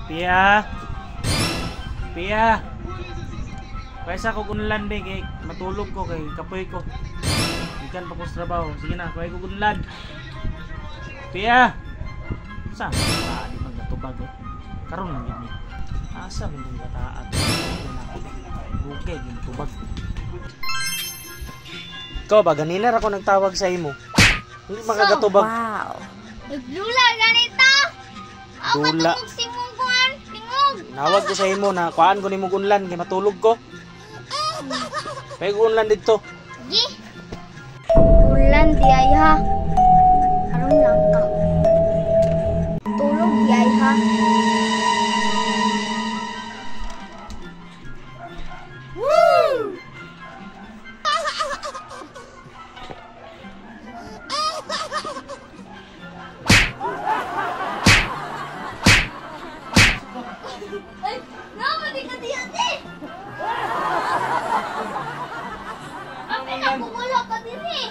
Pia. Pia. Kaysa ko gunlan be kay matulog ko kay kapoy ko. Gikan pa ko sa trabaho. Sige na, kuhay ko gunlan. Pia. Sa? Ah, di magatubag eh. Karon lang gid ni. Asa man tong bataan? Okay, ginatubag. Ikaw ba ganina ra ko nagtawag sa imo? Hindi makagatubag. Wow. Nagdula ganito. Ako Dula. katungog singong kuan, singog. Nawag ko sa imo na kuhaan ko nimo unlan kay matulog ko. Kay ko unlan didto. Gi. Ulan di ay ha. Aron lang ka. Tulog di ay ha. Woo! Ay, naman di ka diyan eh. Apil ako wala ka din eh.